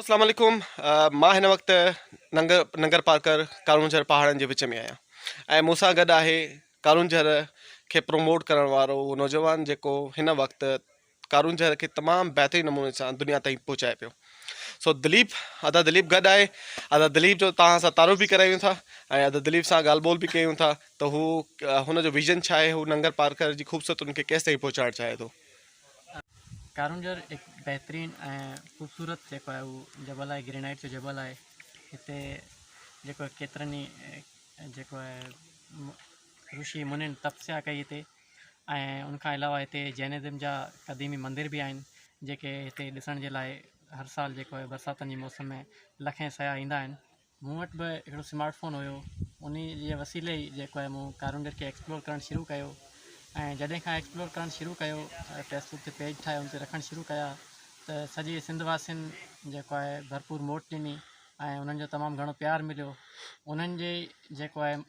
اسلام عليڪم مان هن وقت ننگر ننگر پارڪر ڪارونجهر پهاڙن جي وچ ۾ آهيان ۽ مون سان گڏ آهي ڪارونجهر کي پروموٽ ڪرڻ وارو اهو نوجوان جيڪو هن وقت ڪارونجهر کي تمام بهترين نموني سان دنيا تائين پهچائي پيو سو دليپ ادا دليپ گڏ آهي ادا دليپ جو توهان سان تعارف به ڪرايون ٿا ۽ ادا دليپ سان ڳالهه ٻولهه به ڪيون ٿا ته هو هن جو ويزن ڇا آهي هو ننگر پارڪر جي خوبصورتين کي ڪيستائين پهچائڻ چاهي ٿو. ڪارونجهر هڪ بهترين ۽ خوبصورت جيڪو آهي اهو جبل آهي گرينائيٽ جو جبل آهي هتي جيڪو ڪيترن ئي جيڪو آهي رشي منين تپسيا ڪئي هتي ۽ ان کان علاوه هتي جينزم جا قديمي مندر به آهن جيڪي هتي ڏسڻ جي لاء هر سال جيڪو آهي برساتن جي موسم ۾ لکين سياح ايندا آهن. مون وٽ به هڪڙو سمارٽ فون هيو انهي جي وسيلي ئي جيڪو آهي مون ڪارونجهر کي ايڪسپلور ڪرڻ شروع ڪيو ۽ جڏهن کان ايڪسپلور ڪرڻ شروع ڪيو فيسبوڪ تي پيج ٺاهي ان تي رکڻ شروع ڪيا ته سڄي سنڌ واسين جيڪو آهي ڀرپور موٽ ڏني ۽ انهن جو تمام گهڻو پيار مليو انهن جي جيڪو آهي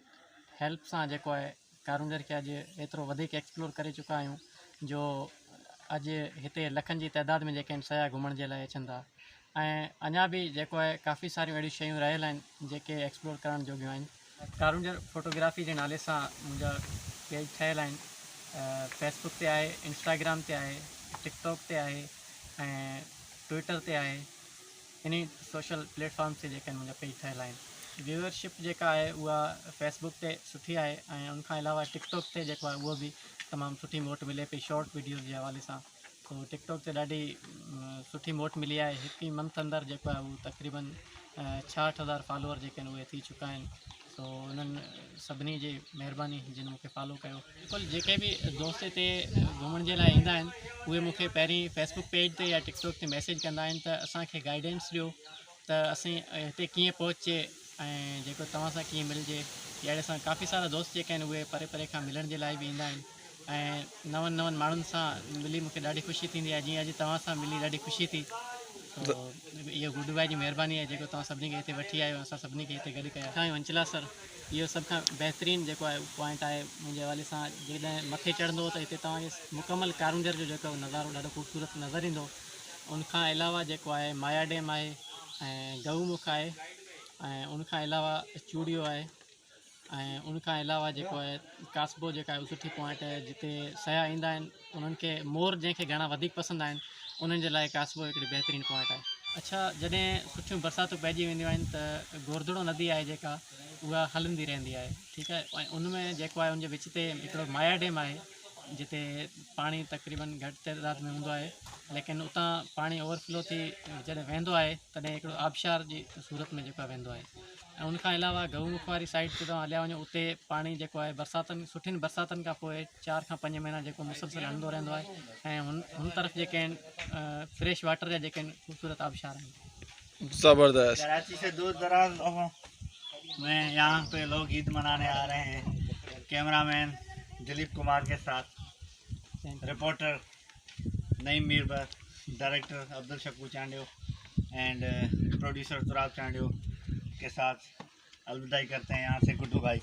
هيلپ سان جيڪو آهي ڪارونجهر کي اڄ ايترو وڌيڪ ايڪسپلور ڪري چڪا آهيون جو اڄ هتي لکن جي تعداد ۾ جيڪي آهن سياح گهمڻ جي لاء اچن ٿا ۽ اڃا به جيڪو آهي ڪافي ساريون اهڙيون شيون رهيل آهن جيڪي ايڪسپلور ڪرڻ جوڳيون آهن. ڪارونجهر فوٽوگرافي جي نالي سان منهنجا پيج ٺهيل آهن فيسبوڪ تي آهي انسٽاگرام تي آهي ٽڪ ٽاڪ تي آهي ۽ ٽوئٽر تي آهي. انهي سوشل پليٽ فارمز تي جيڪي آهن منهنجا پيج ٺهيل آهن. ويوئر شپ جيڪا آهي اها فيس بڪ تي سٺي آهي ۽ ان کان علاوه ٽڪ ٽاڪ تي جيڪو آهي اهو به تمام سٺي موٽ ملي پئي شارٽ ويڊيوز جي حوالي سان سو ٽڪ ٽاڪ تي ڏاڍي سٺي موٽ ملي آهي هڪ ئي منٿ اندر جيڪو آهي اهو تقريبن 66,000 فالوور جيڪي آهن اهي ٿي چڪا آهن سو انهن سڀني جي مهرباني جن مون کي فالو ڪيو. بلڪل جيڪي به دوست هتي گهمڻ جي لاء ايندا آهن اهي مون کي پهرين فيسبڪ پيج تي يا ٽڪ ٽاڪ تي ميسيج ڪندا آهن ته اسان کي گائيڊنس ڏيو ته اسين هتي ڪيئن پهچجي ۽ جيڪو توهان سان ڪيئن ملجي يا اهڙي سان ڪافي سارا دوست جيڪي آهن اهي پري پري کان ملڻ جي لاء به ايندا آهن ۽ نون نون ماڻهن سان ملي مونکي ڏاڍي خوشي ٿيندي آهي جيئن اڄ توهان سان ملي ڏاڍي خوشي ٿي سو اهو گڊو ڀائي جي مهرباني آهي جيڪو توهان سڀني کي هتي وٺي آيو اسان سڀني کي هتي گڏ ڪيو. سائين ونچلا سر اهو سڀ کان بهترين جيڪو آهي پوائنٽ آهي منهنجي حوالي سان جيڪڏهن مٿي چڙهندو ته هتي توهان کي مڪمل ڪارونجهر جو جيڪو نظارو ڏاڍو خوبصورت نظر ايندو ان کان علاوه جيڪو آهي مايا ڊيم آهي ۽ گئو مک آهي ۽ ان کان علاوه چوڙيو آهي ۽ ان کان علاوه جيڪو آهي ڪاسبو جيڪا آهي سٺي پوائنٽ آهي جتي سياح ايندا آهن انهن کي مور جنهن کي گهڻا وڌيڪ پسند آهن انهن جي لاء ڪاسبو هڪڙي بهترين پوائنٽ آهي. اڇا جڏهن سٺيون برساتون پئجي وينديون آهن ته گوردڙو ندي آهي جيڪا اها هلندي رهندي آهي ٺيڪ آهي ۽ ان ۾ جيڪو آهي ان جي وچ تي هڪڙو مايا ڊيم آهي جتي پاڻي تقريبن گهٽ تعداد ۾ هوندو آهي ليڪن اتان پاڻي اوور فلو ٿي جڏهن وهندو آهي تڏهن هڪڙو آبشار جي صورت ۾ جيڪو آهي وهندو آهي ۽ ان کان علاوه گئو مک واري سائيڊ تي توهان هليا وڃو اتي پاڻي جيڪو آهي برساتن سٺين برساتن کان پوء 4 کان 5 مهينا جيڪو مسلسل هلندو رهندو آهي ۽ هن هن طرف جيڪي آهن فريش واٽر جا جيڪي آهن خوبصورت آبشار آهن. زبردست. कराची से दूर दराज लोगों में यहाँ पे लोग ईद मनाने आ रहे हैं। कैमरामैन दिलीप कुमार के साथ reporter Naeem Mirbar, director Abdul Shakoor Chandio and producer Turab Chandio के साथ अलविदाई करते हैं यहाँ से गुड्डू भाई।